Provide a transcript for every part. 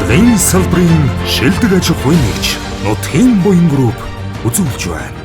Барилгын салбарын шилдэг аж ахуйн нэгж Нутгийн буян групп үзүүлж байна.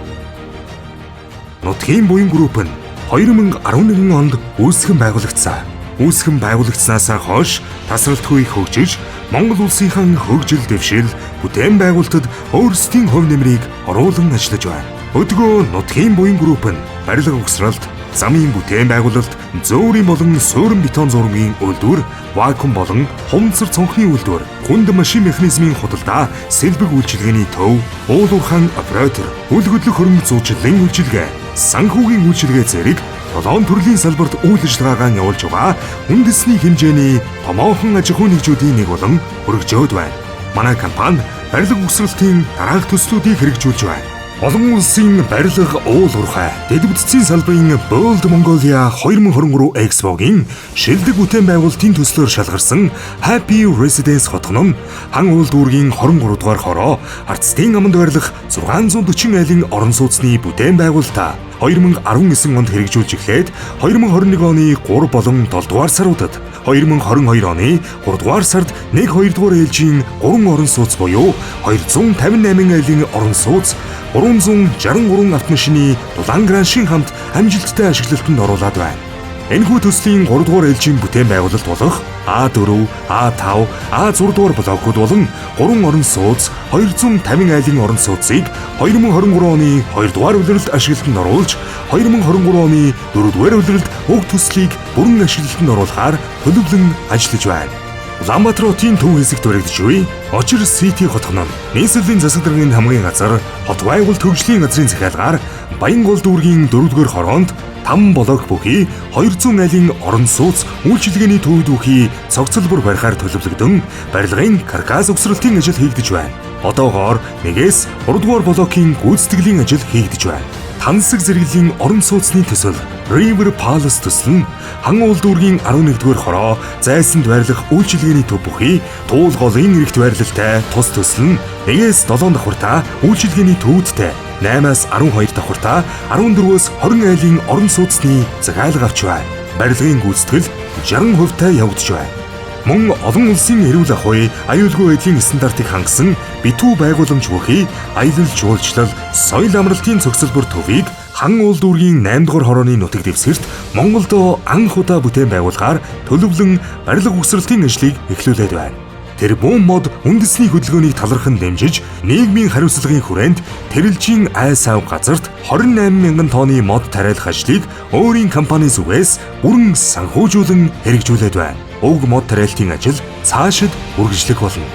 Нутгийн буян групп нь 2011 онд үүсгэн байгуулагдсан. Үүсгэн байгуулагдсанаас хойш тасралтгүй хөгжиж, Монгол улсынхаа хөгжил дэвшил, бүтээн байгуулалтад өөрсдийн хувь нэмрийг оруулан ажиллаж байна. Өдгөө Нутгийн буян групп нь барилга угсралт, замын бүтээн байгуулалт, зөөрийн болон суурин бетон зурмын үйлдвэр, вакуум болон хумцар цонхны үйлдвэр, хүнд машин механизмын худалдаа, сэлбэг үйлчилгээний төв, уул уурхайн оператор, үл хөдлөх хөрөнгө зуучлалын үйлчилгээ, санхүүгийн үйлчилгээ зэрэг долоон төрлийн салбарт үйл ажиллагаагаа явуулж байгаа үндэсний хэмжээний томоохон аж ахуйн нэгжүүдийн нэг болон өргөжөөд байна. Манай компани барилга угсралтын дараах төслүүдийг хэрэгжүүлж байна. Олон улсын барилга уул уурхай дэд бүтцийн салбарын Build Mongolia 2023 Expo-гийн шилдэг бүтээн байгуулалтын төслөөр шалгарсан Happy Residence хотгон нь Хан уул дүүргийн 23 дугаар хороо Арцдын аманд байрлах 640 айлын орон сууцны бүтээн байгуулалтаа 2019 онд хэрэгжүүлж эхлээд 2021 оны 3 болон 7 дугаар саруудад, 2022 оны 3 дугаар сард 1 2 дугаар ээлжийн 3 орон сууц буюу 258 айлын орон сууц 363 автомашины дулаан граншийн хамт амжилттай ашиглалтанд оруулаад байна. Энэхүү төслийн 3 дугаар ээлжийн бүтээн байгуулалт болох А4, А5, А6 дугаар блокууд болон 3 орон сууц 250 айлын орон сууцыг 2023 оны 2 дугаар улиралд ашиглалтанд оруулж, 2023 оны 4 дугаар улиралд уг төслийг бүрэн ашиглалтанд оруулахаар төлөвлөн ажиллаж байна. Улаанбаатар хотын төв хэсэгт баригдаж буй Очир Сити хотгон нь нийслэлийн засаг даргын хамгийн газар хот байгуулалт хөгжлийн газрын захиалгаар Баянгол дүүргийн 4-р хороонд 5 блок бүхий 200 айлын орон сууц үйлчилгээний төвд бүхий цогцол бүр барихаар төлөвлөгдөн барилгын каркас угсралтын ажил хийгдэж байна. Одоогоор 1-ээс 3 дугаар блокийн гүйцэтгэлийн ажил хийгдэж байна. Тансаг зэрэглэлийн орон сууцны төсөл River Palace төсөл нь Хан уул дүүргийн 11-р хороо зайсанд байрлах үйлчилгээний төв бүхий Туул голын эрэгт байрлалтай тус төсөл нь 1-ээс 7 давхартаа үйлчилгээний төвүүдтэй 8-аас 12 давхартаа 14-өөс 20 айлын орон сууцны захиалга авч байна. Барилгын гүйцэтгэл 60% та явагдаж байна. Мөн олон улсын эрүүл ахуй, аюулгүй байдлын стандартыг хангасан битүү байгууламж бүхий аялал жуулчлал, соёл амралтын цогцлбор төвийг Хан уул дүүргийн 8 дугаар хорооны нутаг дэвсгэрт Монголд анх удаа бүтээн байгуулахаар төлөвлөн барилга угсралтын ажлыг эхлүүлээд байна. Тэрбум мод үндэсний хөдөлгөөнийг талархан дэмжиж, нийгмийн хариуцлагын хүрээнд Тэрэлжийн айс ав газарт 28 мянган тонны мод тариалах ажлыг өөрийн компани зүгээс бүрэн санхүүжүүлэн хэрэгжүүлээд байна. Уг мод тариалтын ажил цаашид үргэлжлэх болно.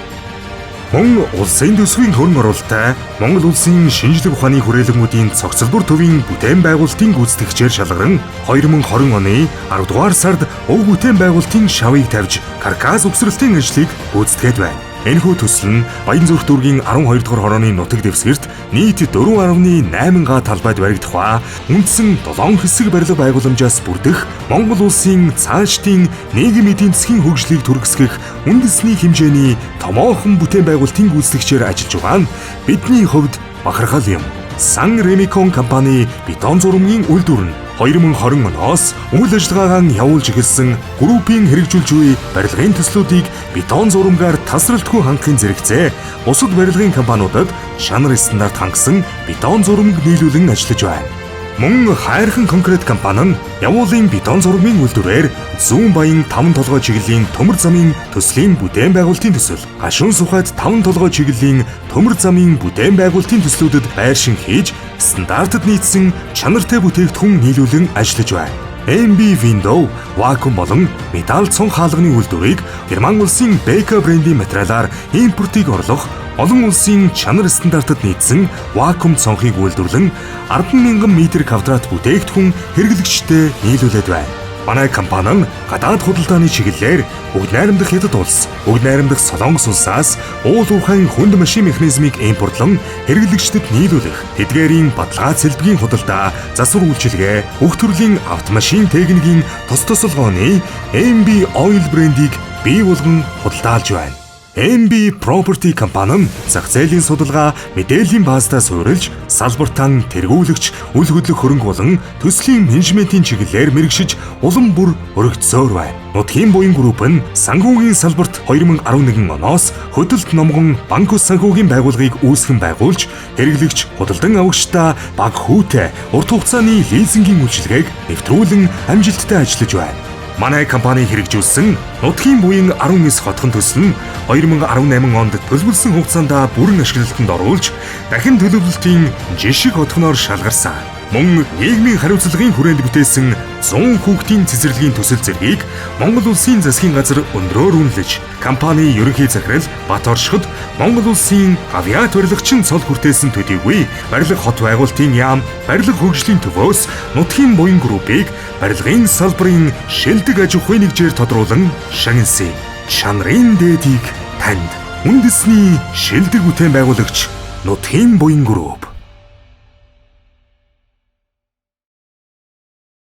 Мөн улсын төсвийн хөрөнгө оруулалттай Монгол улсын шинжлэх ухааны хүрээлэнгүүдийн цогцлбор төвийн бүтээн байгуулалтын гүйцэтгэгчээр шалгаран 2020 оны 10 дугаар сард уг бүтээн байгуулалтын шавыг тавьж каркас угсралтын ажлыг гүйцэтгээд байна. Энэхүү төсөл нь Баянзүрх дүүргийн 12 дугаар хорооны нутаг дэвсгэрт нийт 4.8 га талбайд баригдах ба үндсэн 7 хэсэг барилга байгууламжаас бүрдэх Монгол улсын цаашдын нийгэм эдийн засгийн хөгжлийг түргэсгэх үндэсний хэмжээний томоохон бүтээн байгуулалтын гүйцэтгэгчээр ажиллаж байгаа нь бидний хувьд бахархал юм. Сан Ремикон компани бетон зурмын үйлдвэр нь 2020 оноос үйл ажиллагаагаа явуулж эхэлсэн группийн хэрэгжүүлж буй барилгын төслүүдийг бетон зурмгаар тасралтгүй хангахын зэрэгцээ бусад барилгын компаниудад шанар стандарт хангасан бетон зурмаг нийлүүлэн ажиллаж байна. Мөн Хайрхан конкрет компани нь Явуулын бетон зурмын үйлдвэрээр Зүүн Баян 5 толгой чиглэлийн төмөр замын төслийн бүтээн байгуулалтын төсөл, Гашуун Сухайд 5 толгой чиглэлийн төмөр замын бүтээн байгуулалтын төслүүдэд байршин хийж стандартад нийцсэн чанартай бүтээгдэхүүн нийлүүлэн ажиллаж байна. MB Window вакуум болон металл цонх хаалганы үйлдвэрийг Герман улсын Beka брендийн материалаар импортыг орлох олон улсын чанар стандартад нийцсэн вакуум цонхыг үйлдвэрлэн 10,000 м квадрат бүтээгдэхүүн хэрэглэгчдэд нийлүүлээд байна. Манай компани нь гадаад худалдааны чиглэлээр Бүгд найрамдах Хятад улс, Бүгд найрамдах Солонгос улсаас уул уурхайн хүнд машин механизмыг импортлон хэрэглэгчдэд нийлүүлэх, тэдгээрийн баталгаа сэлбэгийн худалдаа, засвар үйлчилгээ, бүх төрлийн автомашин техникийн тус тусалгооны MB Oil брендийг бий болгон худалдаалж байна. MB Property компани нь зах зээлийн судалгаа, мэдээллийн баазтаа суурилж, салбартан тэргүүлэгч, үл хөдлөх хөрөнгө болон төслийн менежментийн чиглэлээр мэргэшиж улам бүр өргөцсөөр байна. Нутгийн буян групп нь санхүүгийн салбарт 2011 оноос хөдөлт номгон банк санхүүгийн байгууллагыг үүсгэн байгуулж, хэрэглэгч, худалдан авагчдаа бага хүүтэй урт хугацааны лизингийн үйлчилгээг нэвтрүүлэн амжилттай ажиллаж байна. Манай компани хэрэгжүүлсэн нутгийн буян 19 хотхон төсөл нь 2018 онд төлөвлөсөн хугацаанд бүрэн ашиглалтанд оруулж, дахин төлөвлөлтийн жишг хотхоноор шалгарсан. Мөн нийгмийн хариуцлагын хүрээнд бүтээсэн 100 хүүхдийн цэцэрлэгийн төсөл зэргийг Монгол Улсын засгийн газар өндрөөр үнэлж, компани ерөнхий захирал Бат Оршиход Монгол Улсын авиат барилгачин цол хүртээсэн төдийгүй барилга хот байгуулалтын яам барилга хөгжлийн төвөөс нутгийн буян группийг барилгын салбарын шилдэг аж ахуйн нэгжээр тодруулан шагнасан. Чанарын дээдийг танд үндэсний шилдэг бүтээн байгуулагч нутгийн буян групп.